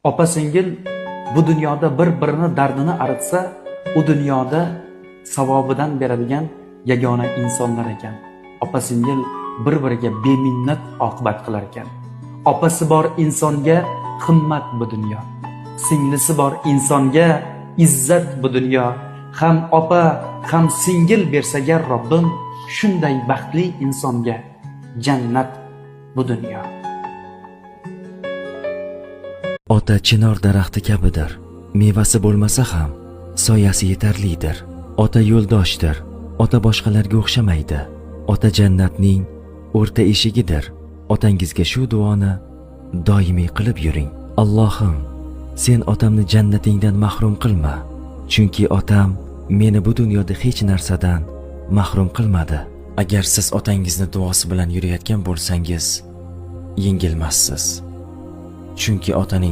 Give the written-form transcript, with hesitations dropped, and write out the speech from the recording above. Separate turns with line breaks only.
Opa singil bu dunyoda bir-birini dardini aritsa, u dunyoda savobidan beradigan yagona insonlar ekan. Opa singil bir-biriga beminnat oqibat qilar ekan. Opasi bor insonga himmat bu dunyo. Singlisi bor insonga izzat bu dunyo. Ham opa, ham singil bersa agar Robbim, shunday baxtli insonga jannat bu dunyo.
Ota chinor daraxti kabidir. Mevasi bo'lmasa ham soyasi yetarlidir. Ota yo'ldoshdir. Ota boshqalarga o'xshamaydi. Ota jannatning o'rta eshigidir. Otangizga shu duoni doimiy qilib yuring. Allohim, sen otamni jannatingdan mahrum qilma. Chunki otam meni bu dunyoda hech narsadan mahrum qilmadi. Agar siz otangizni duosi bilan yurayotgan bo'lsangiz, yengilmassiz. Chunki otaning